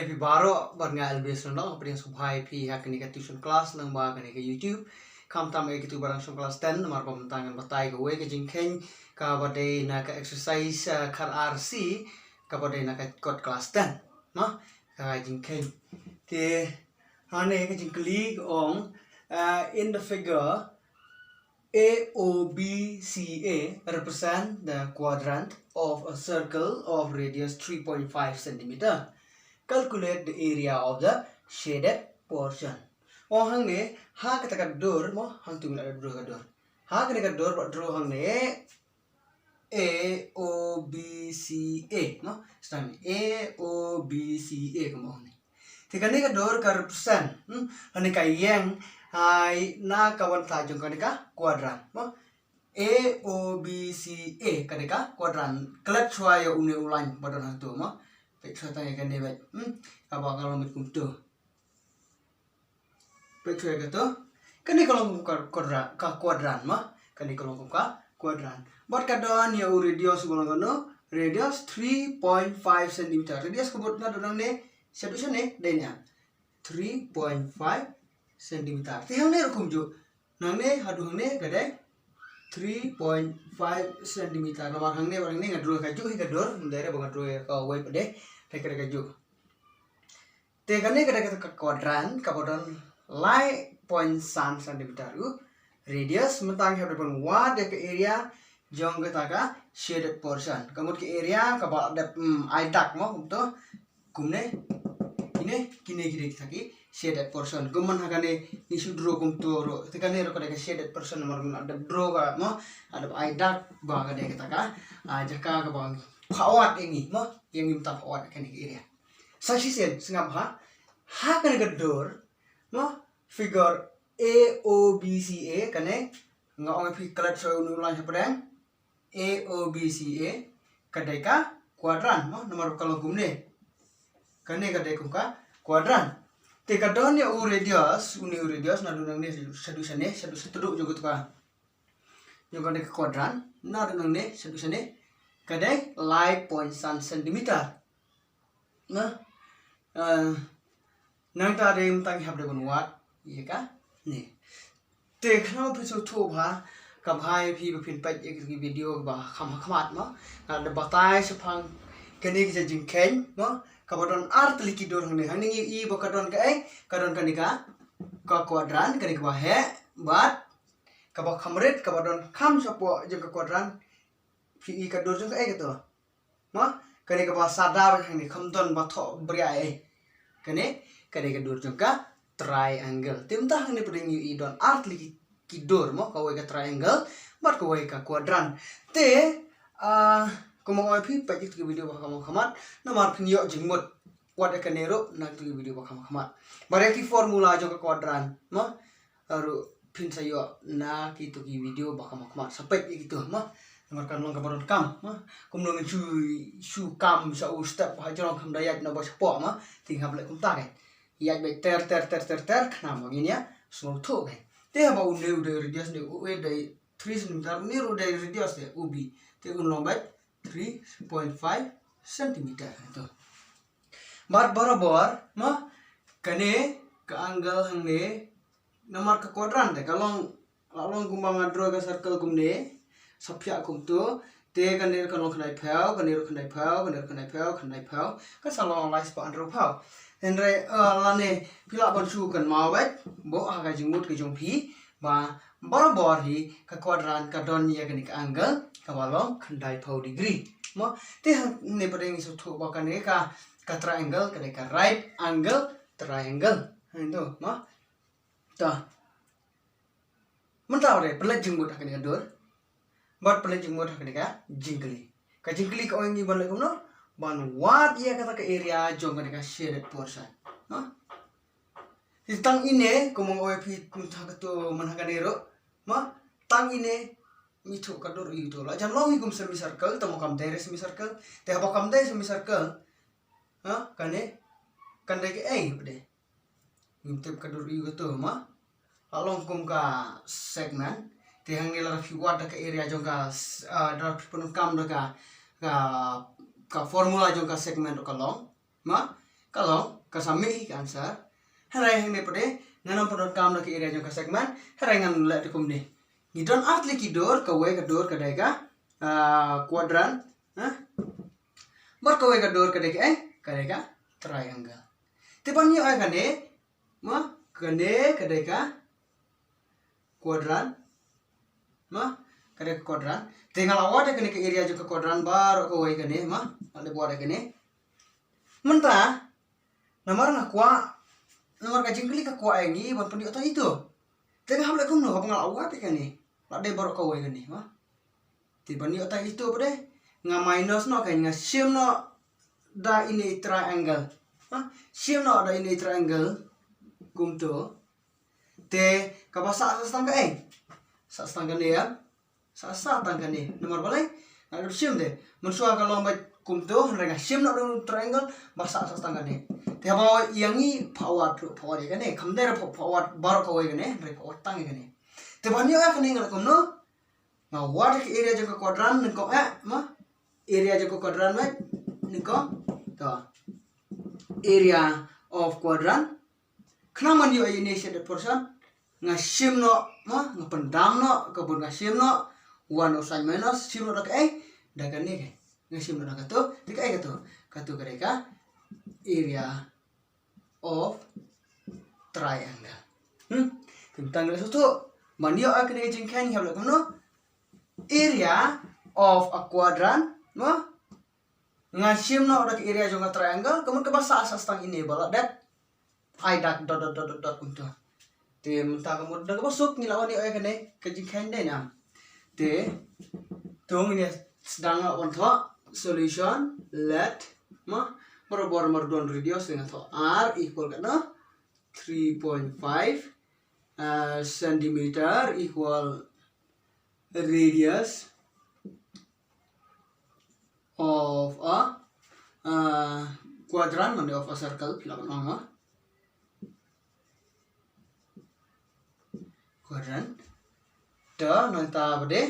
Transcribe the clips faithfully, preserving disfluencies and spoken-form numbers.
Phi baroh, bad nga Elvis Lyngdoh, nga pdiang sngewbha ïa phi ha kane ka tuition class lyngba kane ka YouTube. Khamtam ïa kito ba dang shong class ten, namar ba mynta ngan batai kawei ka jingkheiñ kaba dei na ka exercise, uh, khatar C, kaba dei na ka kot class ten. Mo, ka jingkheiñ. Te hangne ka jingkylli ka ong, uh, in the figure, A O B C A represent the quadrant of a circle of radius three point five centimeter. Calculate the area of the shaded portion. O hangne, ha kata ka dur mo, hangtu ngi la draw ka dur. Ha kane ka dur ba draw hangne, A O B C A mo. Stem A O B C A ka mo hangne. Te kane ka dur ka represent, hmm, kane ka ïeng ai na ka wan tla jong kane ka quadrant mo. A O B C A kane ka quadrant. Klet shwa ïa une u line ba don hangtu mo. Peit shwa tang ïa kane bad, hmm, kaba nga long kumtu. Peit shwa ïa kato. Kane ka long kum ka quadrant, ka quadrant mo. Kane ka long kum ka quadrant. Bad ka don ïa u radius ba long kano, radius three point five centimeter. Radius ka mut na don nangne, shaduh shane, dei ne. Three point five centimeter. Te hangne ruh kumjuh. Nangne haduh hangne ka dei three point five centimeter. Namar hangne bad hangne nga draw kajuh hi ka dur, ym dei re ba nga draw kawei pat de, te ka dei kajuh. Te kane ka dei kata ka quadrant kaba don lai point san centimeter u radius, mynta ngi hap ban wad ïa ka area jong kata ka shaded portion. Ka mut ka area kaba dep, mm, ai dark mo, kumto. Kumne, kine, kine ki dei kita ki shaded portion. Kumne ha kane ngi shu draw kumto ruh. Te kane ruh ka dei ka shaded portion namar ngi la dep draw ka mo, la dep ai dark ba ka dei kata ka, ah, jaka kaba phah wad ïa ngi mo, ïa ngi mynta phah wad kane ka area. Sa shisien sngap ha, ha kane ka dur mo, figure A O B C A kane, nga ong ïa phi klet shwa ïa une u line hapdeng. A O B C A ka dei ka quadrant mo, namar ka long kumne. Kane ka dei kum ka quadrant. Te ka don ïa u radius, une u radius naduh nangne shaduh shane, shaduh shatduh jong kata ka, jong kane ka quadrant, naduh nangne shaduh shane ka dei lai point san centimeter. Nah, eh, nangta dei mynta ngi hap dei ban wad ïa kane. Te khnang ba phin sngewthuh bha, ka bha ïa phi ba phin peit ïa ki video ba kham ha khmat mo. Nga la batai shaphang kane ka jingkheiñ mo, kaba don ar tylli ki dur hangne. Hangne ngi i ba ka don kaei, ka don kane ka, ka quadrant, kane kaba heh, bad kaba kham rit, kaba don kham shapoh jong ka quadrant. Phi i ka dur jong kaei kato? Mo, kane kaba sada ba hangne, kham don ba thoh bria ei. Kane, kane ka dur jong ka triangle. Te mynta hangne pat ngi i don ar tylli ki, ki dur mo, kawei ka triangle bad kawei ka quadrant. Te, ah, kumba nga ong ïa phi, peit ïa kito ki video ba kham ha khmat, namar phin ïoh jingmut. Wat ïa kane ruh na kito ki video ba kham ha khmat. Bad ïa ki formula jong ka quadrant mo, ruh phin sa ïoh na kito ki video ba kham ha khmat. Sa peit ïa kito mo. Namar kan long kaba donkam mo. Kumno ngin shu, shu kam sha u step ha jrong, kam da ïaid na ba shapoh mo. Te ngi hap leh kumta kein. Ïaid beit ter ter ter ter ter, khnang ba ngin ïa sngewthuh kein. Te haba une u dei radius ne, u A dei three centimeter, une ruh dei radius te, u B. Te un long beit three point five centimeter. Ito. Bad barabor mo, kane ka angle hangne, namar ka quadrant te ka long, la long kumba nga draw ka circle kumne, sa phiah kumto, te kane ka long khyndai phew, kane ruh khyndai phew, kane ruh khyndai phew, khyndai phew, ka sa long lai spah hynriew phew. Hynrei, eh, lane phi lah ban shu kynmaw beit, bad ha ka jingmut ka jong phi, ba barabor hi ka quadrant ka don ïa kane ka angle kaba long khyndai phew degree. Mo, te hangne pat ngi sngewthuh ba kane ka, ka triangle, kane ka right angle triangle. Hangto mo. Ta. Mynta u dei pynleit jingmut ha kane ka dur. Bad pynleit jingmut ha kane ka jingkylli. Ka jingkylli ka ong ïa ngi ban leh kumno? Ban wad ïa kata ka area jong kane ka shaded portion. Mo? Te tang ine, kumba nga ong ïa phi mynta kato, mynta kane ruh. Mo, tang ine, ngi thoh ka dur ïa uto. La jan long hi kum semicircle, tangba kam dei re semicircle. Te haba kam dei semicircle, ha, kane, kan dei kaei pat de? Ngim tip ka dur ïa uto mo. La long kum ka segment. Te hangne lada phi wad da ka area jong ka, ah, lada phi pyndonkam da ka, ka, ka formula jong ka segment ruh ka long. Mo, Ka long, ka sa mih hi ka answer. Hynrei hangne pat de, ngan ym pyndonkam da ka area jong ka segment, hynrei ngan leh da kumne. Ngi don ar tylli ki dur, kawei ka dur ka dei ka, ah, quadrant, ha? Bad kawei ka dur ka dei ka, eh, ka dei ka triangle. Te ban ïoh ïa kane, ma, kane ka dei ka quadrant. Ma, ka dei ka quadrant. Te nga la wad ïa kane ka area jong ka quadrant baroh kawei kane, ma, nga la wad ïa kane. Mynta, namar nga kwah, namar ka jingkylli ka kwah ïa ngi ban pynïoh tang ito. Te nga hap leh kumno, haba nga la wad ïa kane. La dei baroh kawei kane, ma. Te ban ïoh tang ito pat de, nga minus noh, ka nga shim noh da ine i triangle. Ha? Shim noh da ine i triangle. Kumto. Te kaba sah sa tang ka, eh. Sah sa tang kane, ïa. Sah sa tang kane. Namar balei? Nga dep shim de. Mynshuwa ka long beit kumto, hynrei nga shim noh da u triangle, ba sah sa tang kane. Te haba ïa ngi phah wad, phah wad ïa kane. Kam dei phah, phah wad baroh kawei kane, hynrei phah wad tang ïa kane. Te ban ïoh ïa kane nga leh kumno? Nga wad ka area jong ka quadrant nyngkong, eh, ma? Area jong ka quadrant, ma? Nyngkong. To. Area of quadrant. Khnang ban ïoh ïa ine i shaded portion, nga shim noh, ma, nga pyndam noh, ka bun nga shim noh, one oh side minus, shim noh da kaei, da kane ka. Nga shim noh da kato, da kaei kato, kato ka dei ka area of triangle. Hmm, te mynta ngi la sngewthuh, ban ïoh ïa kane ka jingkheiñ ngi hap leh kumno, area of a quadrant, ma, nga shim noh da ka area jong ka triangle, ka mut kaba sah sa tang ine ba la dep. Ai dak dot dot dot dot dot kumto. Te mynta ka mut da kaba suk ngi la wan ïa kane ka jingkheiñ dei nam. Te to ngin ïa sdang la wan thoh solution, let, ma, barabor mar don radius nga thoh r equal katno, three point five, uh, centimeter equal radius of a, uh, quadrant, mane of a circle, phi lah ban ong, quadrant. Te nangta pat de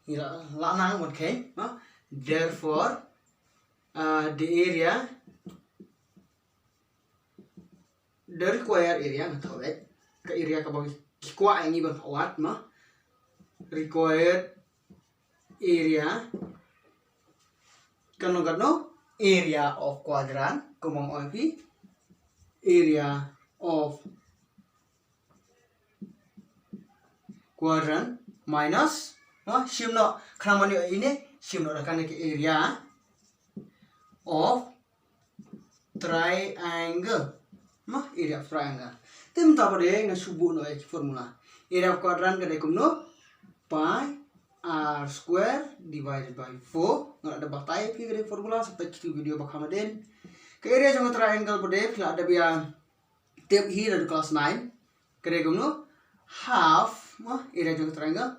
ngi la, la nang, okay, ha? Therefore, uh, the area, the required area, nga thoh beit, ka area kaba ki kwah ïa ngi ban phah wad, ma, required area kan long katno, area of quadrant, kumba ong phi, area of quadrant minus, ha, shim noh, khnang ban ïoh ine, shim noh da kane ka area of triangle. Ma, area of triangle. Te mynta pat de ngan shu buh noh ïa ki formula. Area of quadrant ka dei kumno, pi r square divided by four. Nga la dep batai phi ka dei formula, sa peit ki video ba kham hadien. Ka area jong ka triangle pat de phi la dep ïa tip hi naduh class nine. Ka dei kumno, half, ma, area jong ka triangle,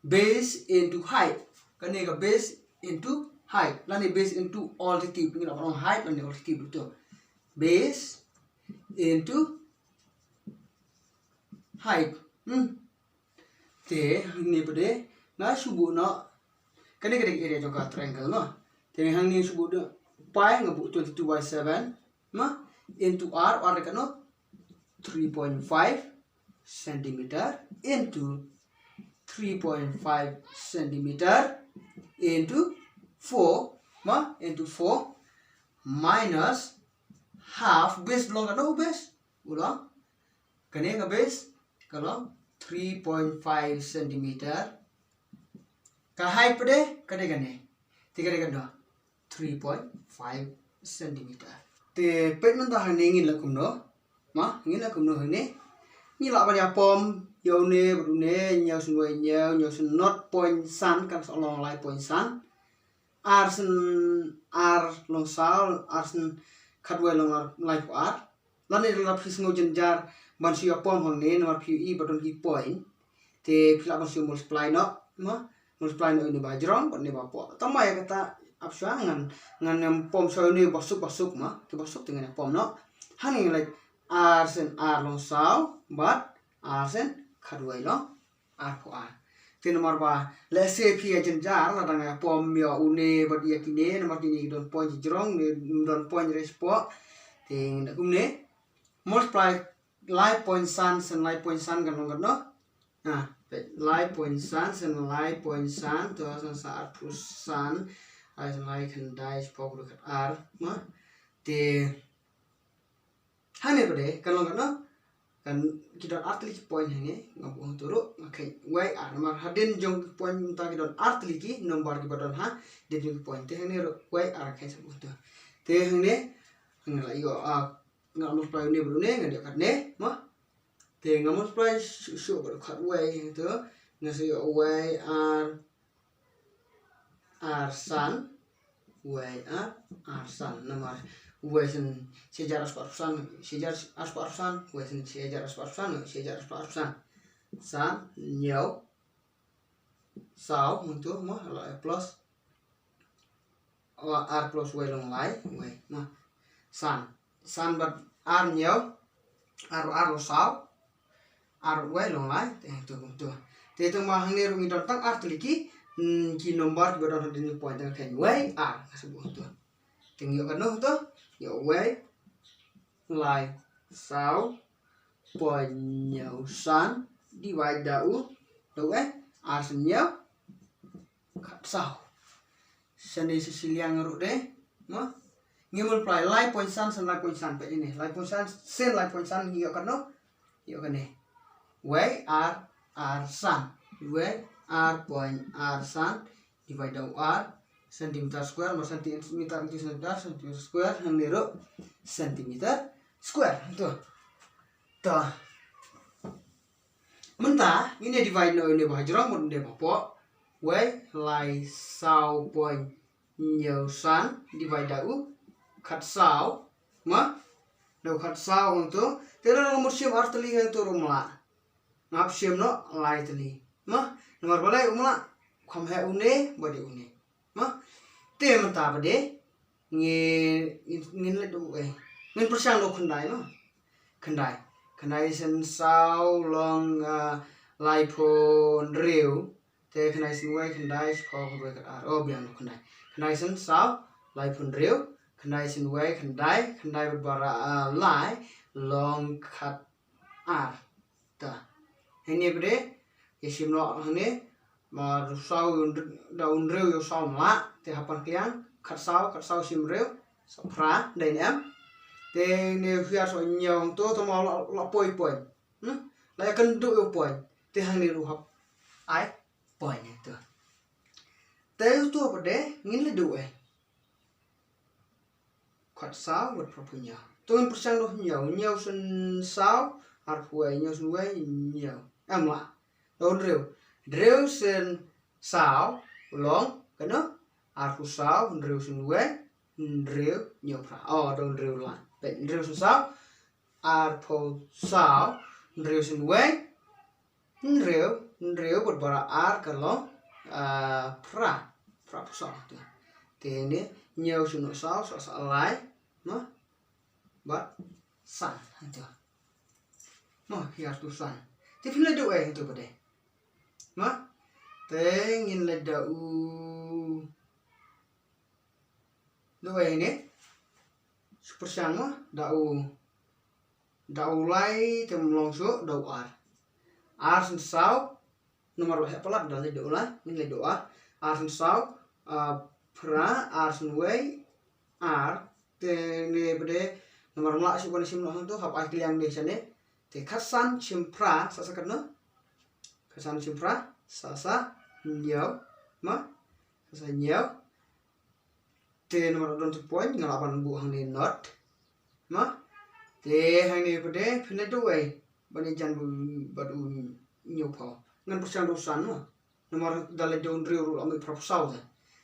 base into height. Kane ka base into height, lane base into altitude. Ngi lah ban ong height lane altitude to. Base into height. Hmm. Te hangne pat de nga shu buh noh, kane ka dei ka area jong ka triangle, no. Te hangne shu buh noh, pi nga buh twenty-two by seven, ma, into r, r dei katno, three point five centimeter into three point five centimeter into four, ma, into four minus half, base long katno, base, u long, kane ka base ka long three point five centimeter. Ka height pat de ka dei kane, te ka dei katno, three point five centimeter. Te peit mynta hangne ngin leh kumno, ma, ngin leh kumno hangne. Ngi lah ban ïa pom ïa une bad une, hynñiew sien wei hynñiew, hynñiew sien not point san, kan sa long lai point san. Ar sien ar long saw, ar sien khatwei long lai, laiphew ar. Lane lada phi sngew jynjar ban shu ïa pom hangne namar phi ïohi ba don ki point, te phi lah ban shu multiply noh, ma, multiply noh ïa une ba jrong bad une ba pop. Tang ma ïa kata ap shuwa ngan, ngan ym pom shuwa ïa une ba suk ba suk, ma, ki ba suk te ngan ïa pom noh. Hangne, like, ar sien ar long saw bad ar sien khatwei long arphew ar. Te namar ba lehse phi ïa jynjar lada nga pom ïa une bad ïa kine, namar kine ki don point jrong, ne don point re spot. Te ngi da kumne multiply lai point san sien lai point san kan long katno? Ah, peit, lai point san sien lai point san, to san sa arphew san, lai san lai khyndai, shiphew, khatar, ma. Te hangne pat de kan long katno? Kan ki don ar tylli ki point hangne, nga buh hangto ruh, nga kheiñ wei ar, namar hadien jong ki point mynta ki don ar tylli ki number kiba don hadien jong ki point. Te hangne ruh wei ar, kheiñ sa buh hangto. Te hangne nga la ïoh, ah, nga multiply une bad une, nga dei katne, ma. Te nga multiply shuh shuh bad khatwei, to nga sa ïoh wei ar, ar san, wei ar, ar san. Namar wei sien shi hajar arspah arphew san, shi hajar arspah arphew san, wei sien shi hajar arspah arphew san, shi hajar arspah arphew san. San, hynñiew, saw, hangto, ma, la plus. Ar plus wei long lai, wei, ma. San. San bad ar hynñiew, ar, ar long saw, ar wei long lai, te hangto kumto. Te tang ma hangne ruh ngi don tang ar tylli ki, mm, ki number kiba don hadien ki point, te nga kheiñ wei ar, nga sa buh hangto. Te ngi ïoh katno hangto? Ïoh wei lai saw point hynñiew san divide da u, da u, eh, ar sien hynñiew, khatsaw. Shane shi shiliang ruh de, ma. Ngi multiply lai point san sien lai point san, peit ine, lai point san sien lai point san, ngi ïoh katno? Ïoh kane. Wei ar, ar san. Wei ar point ar san divide da u ar, centimeter square, ma centimeter into centimeter, centimeter square, hangne ruh centimeter square. To. To. Mynta ngin ïa divide noh ine ba hajrong bad ine ba hapoh. Wei lai saw point hynñiew san divide da u khatsaw, ma, da u khatsaw hangto. Te lada nga mut shim ar tylli hangto ruh ym lah. Nga hap shim noh lai tylli, ma, namar balei ym lah? Kham heh une bad une, ma. Te mynta pat de ngi, ngin, ngin leit da u, eh, ngin pyrshang da u khyndai, ma. Khyndai. Khyndai sien saw long, ah, laiphew hynriew. Te khyndai sien wei khyndai, shiphew, khatwei, khatar. Oh, biang da u khyndai. Khyndai sien saw laiphew hynriew, khyndai sien wei khyndai, khyndai bad baroh, ah, lai long khatar. Ta. Hangne pat de ïa shim noh hangne, ma, da u saw, da u hynriew ïa u saw ym lah, te hap pan kliang, khatsaw, khatsaw shim hynriew, sa phra, dei ne em. Te ne u hiar sa hynñiew hangto, to ma la, la poi point. Hmm? La ïakynduh ïa u point. Te hangne ruh hap ai point hangto. Te uto pat de ngin leit da u, eh, khatsaw bad phraphew hynñiew. To ngin pyrshang da u hynñiew, hynñiew sien saw, arphew wei, hynñiew sien wei, hynñiew. Em lah. Da u hynriew. Hynriew sien saw, long, katno? Arphew saw, hynriew sien wei, hynriew, hynñiew phra. Oh, da u hynriew lah. Peit, hynriew sien saw, arphew saw, hynriew sien wei, hynriew, hynriew bad baroh ar ka long, ah, phra. Phraphew saw. Te ne, hynñiew sien saw, sa, sa lai, ma, bad san. Hangto. Ma, hiar tu san. Te phin leit da u, eh, hangto pat de. Ma, te ngin leit da u, da u, eh, ne. Shu pyrshang, ma, da u, da u lai te ym long shuh, da u ar. Ar sien saw, namar ba heh palat, da leit da u lai, ngin leit da u ar. Ar sien saw, ah, phra, ar sien wei, ar, te ne pat de, namar ym lah shuh ban shim noh hangto, hap ai kliang de shane. Te khatsan shim phra, sa sa katno? Khatsan shim phra, sa sa hynñiew, ma, sa sa hynñiew. Te namar don tu point, nga lah ban buh hangne not. Ma? Te hangne pat de phin leit da u, eh, ban ïajan bad u hynñiewphew. Ngan pyrshang da u san, ma. Namar da leit da u hynriew ruh la mih phraphew saw te.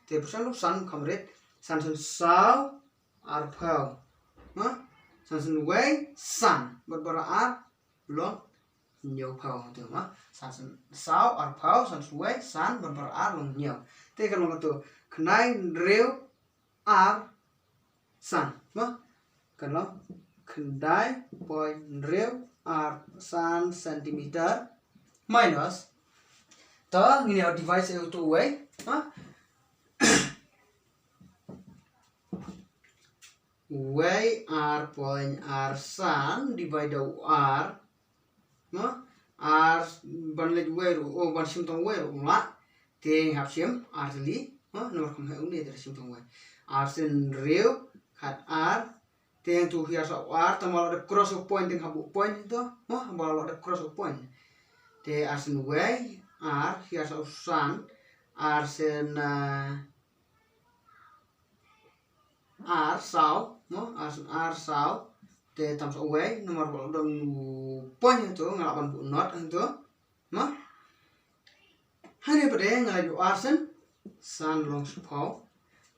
Te pyrshang da u san kham rit, san sien saw, arphew. Ma? San sien wei, san. Bad baroh ar, long hynñiewphew te, ma. San sien saw, arphew, san sien wei, san, bad baroh ar long hynñiew. Te kan long katto, khyndai, hynriew, ar, san, ma. Kan long khyndai point hynriew ar san centimeter minus Ta ngin ïa divide ïa uto uwei. Ha? Uwei ar point ar san divide u ar. Ha? Ar ban leit uwei ruh, oh, ban shim tang uwei ruh, um lah. Te ngi hap shim ar tylli. Ha? Namar kum heh une te shim tang uwei. Ar sien hynriew, khat ar, te hangto hiar sa u ar, tang ba la dep cross u point, te hap u point to. Mo, ba la dep cross u point. Te ar sien uwei, ar, hiar sa u san, ar sien, eh, ar saw, mo, ar sien ar saw, te tam sa uwei, namar ba la don u point to, nga lah ban buh not hangto. Mo? Hangne pat de nga la ïoh ar sien san long shiphew.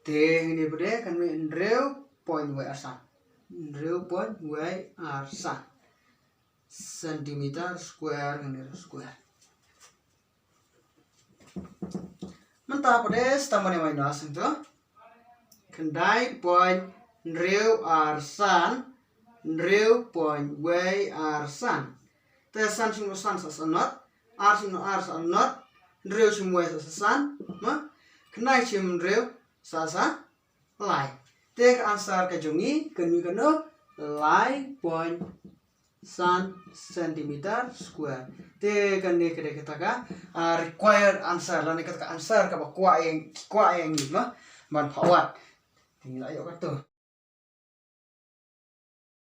Te hangne pat de kan mih hynriew point wei ar san. Hynriew point wei ar san centimeter square, hangne square. Mynta pat de sa tang ban ïa minus hangto. Khyndai point hynriew ar san, hynriew point wei ar san. Te san shim u san sa sa not, ar shim u ar sa not, hynriew shim wei sa sa san, ma? Khyndai shim hynriew sa sa lai. Te ka answer ka jong ngi kan mih kano, lai point san centimeter square. Te kane ka dei kata ka, ah, required answer, lane kata ka answer kaba kwah ïa, kwah ïa ngi, ma, ban phah wad. Te ngi la ïoh kato.